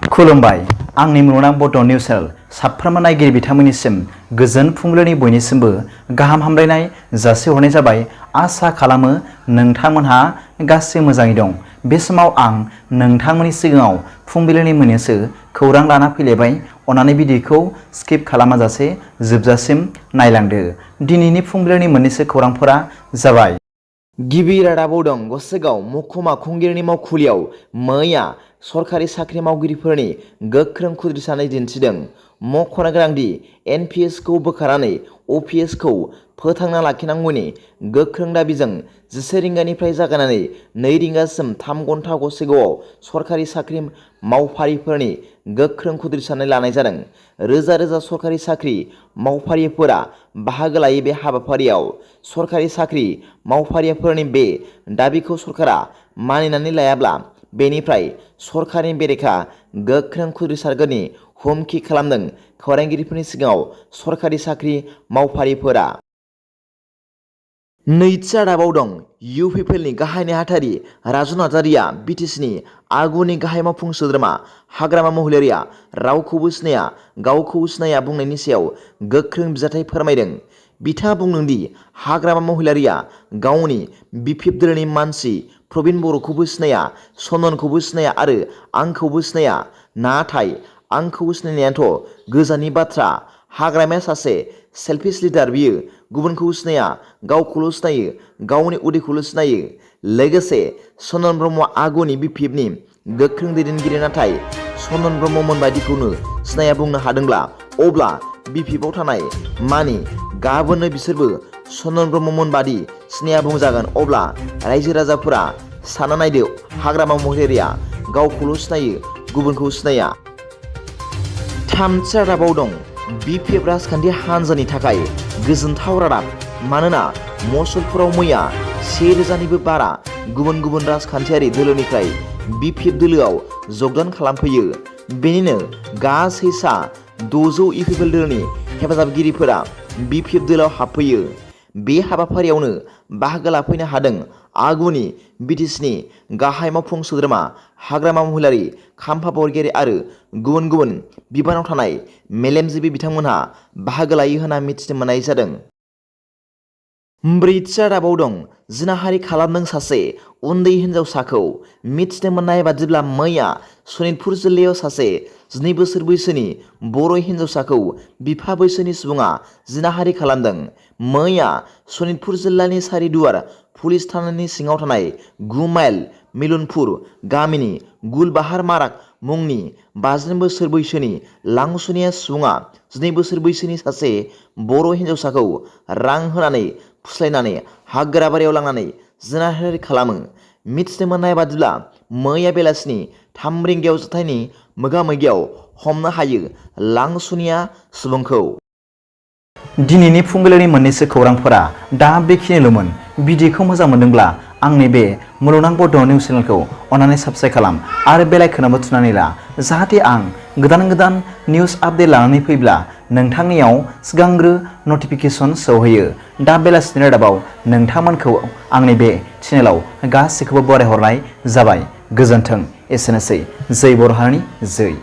खुलुमबाय आंनि मुलुगनां बड' निउस चेनेल साफ्रोमबो नायगिरि बिथांमोननिसिम गोजोन फुंबिलिनि बयनिसिमबो गाहाम हामलायनाय जासिहरनाय जाबाय। आसा खालामो नोंथांमोनहा गासै मोजाङै दं। बे समाव आं नोंथांमोननि सिगाङाव फुंबिलिनि मोननैसो खौरां लाना फैलायबाय। अन्नानै भिडिअखौ स्किप खालामाजासे जोबजासिम नायलांदो। दिनैनि फुंबिलिनि मोननैसो खौरांफोरा जाबाय। गिबि रादाबाव दं गसाइगाव महकुमा खुंगिरिनि मावखुलियाव मैया सरकारि साख्रि मावगिरिफोरनि गोख्रों खुद्रिसानाय दिन्थिदों। मख'नो गोनांदि NPS खौ बोखारनानै OPS खौ फोथांना लाखिनांगौनि गोख्रों दाबिजों 11 रिंगानिफ्राय जागायनानै 2 रिंगासिम 3 घन्टा गसाइगावआव सरकारि साख्रि मावफारिफोरनि गोख्रों खुद्रिसानाय लानाय जादों। रोजा रोजा सरकारि साख्रि मावफारिफोरा बाहागो लायो। बे हाबाफारियाव सरकारि साख्रि मावफारियाफोरनि बे दाबिखौ सरकारा मानिनानै लायाब्ला बेनिफ्राय सरकारनि बेरेखा गोख्रों खुद्रिसारगोननि हुमखि खालामदों खौरांगिरिफोरनि सिगाङाव सरकारि साख्रि मावफारिफोरा। नैथि रादाबाव दं UPPनि गाहाय नेहाथारि राजु नार्जारिया BTCनि आगुनि गाहाय मावफुं सोद्रोमा हाग्रामा महिलारिया रावखौबो सिनाया गावखौ सिनाया बुंनायनि सायाव गोख्रों बिजाथि फोरमायदों। बिथाङा बुंदों दि हाग्रामा महिलारिया गावनि BPF दोलोनि मानसि प्रबिन बर'खौबो सिनाया, सननखौबो सिनाया आरो आंखौबो सिनाया। नाथाय आंखौ सिनायनायाथ' गोजाननि बाथ्रा। हाग्रामाया सासे सेल्फिश लिडार। बियो गुबुनखौ सिनाया, गावखौल' सिनायो, गावनि उदैखौल' सिनायो। लोगोसे सनन ब्रह्मआ आगुनि BPFनि गोख्रों दैदेनगिरि। नाथाय सनन ब्रह्ममोन बायदिखौनो सिनाया बुंनो हादोंब्ला अब्ला BPFआव थानाय मानि गाबोननो बिसोरबो सनन ब्रह्ममोन बादि सिनाया बुंजागोन। अब्ला रायजो राजाफोरा सानना नायदो, हाग्रामा महिलारिया गावखौल' सिनायो, गुबुनखौ सिनाया। थामथि रादाबाव दं BPF राजखान्थि हान्जानि थाखाय गोजोनथाव रादाब। मानोना मसलपुराव मैया 1000निबो बारा गुबुन गुबुन राजखान्थियारि दोलोनिफ्राय BPF दोलोआव जगदान खालामफैयो। बेनिनो गासै सा 600 UPP दोलोनि हेफाजाबगिरिफोरा BPF दोलोआव हाबफैयो। बे हाबाफारियावनो बाहागो लाफैनो हादों आगुनि BTCनि गाहाय मावफुं सोद्रोमा हाग्रामा महिलारि, खाम्फा बरगयारी आरो गुबुन गुबुन बिबानाव थानाय मेलेमजिबि बिथांमोनहा बाहागो लायो होनना मिथिनो मोननाय जादों। ब्रैथि रादाबाव दं जिनाहारि खालामदों सासे उन्दै हिनजावसाखौ। मिथिनो मोननाय बादिब्ला मैया सनितपुर जिल्लायाव सासे 12 बोसोर बैसोनि बर' हिनजावसाखौ बिफा बैसोनि सुबुङा जिनाहारि खालामदों। मैया सनितपुर जिल्लानि सारिदुवार पुलिस थानानि सिङाव थानाय 9 माइल मिलनपुर गामिनि गुलबाहार माराक मुंनि 52 बोसोर बैसोनि लांसुनिया सुबुङा 12 बोसोर बैसोनि सासे बर' हिनजावसाखौ रां होनानै फुस्लायनानै हाग्राबारियाव लांनानै जिनाहारि खालामो। मिथिनो मोननाय बादिब्ला मैया बेलासिनि 3 रिंगायाव जाथायनि मोगा-मोगियाव हमनो हायो लांसुनिया सुबुंखौ। दिनैनि फुंबिलिनि मोननैसो खौरांफोरा दा बेखिनिल'मोन। भिडिअखौ मोजां मोनदोंब्ला आंनि बे मुलुगनां बड' निउस चेनेलखौ अन्नानै साबस्क्राइब खालाम आरो बेल आइकनआवबो थुनानै ला, जाहाथे आं गोदान गोदान निउस आपडेट लानानै फैब्ला नोंथांनियाव सिगांग्रो नटिफिकेसन सौहैयो। दा बेलासिनि रादाबाव नोंथांमोनखौ आंनि बे चेनेलाव गासैखौबो बरायहरनाय जाबाय। गोजोन्थों। एसेनोसै। जै बर' हारिनि जै।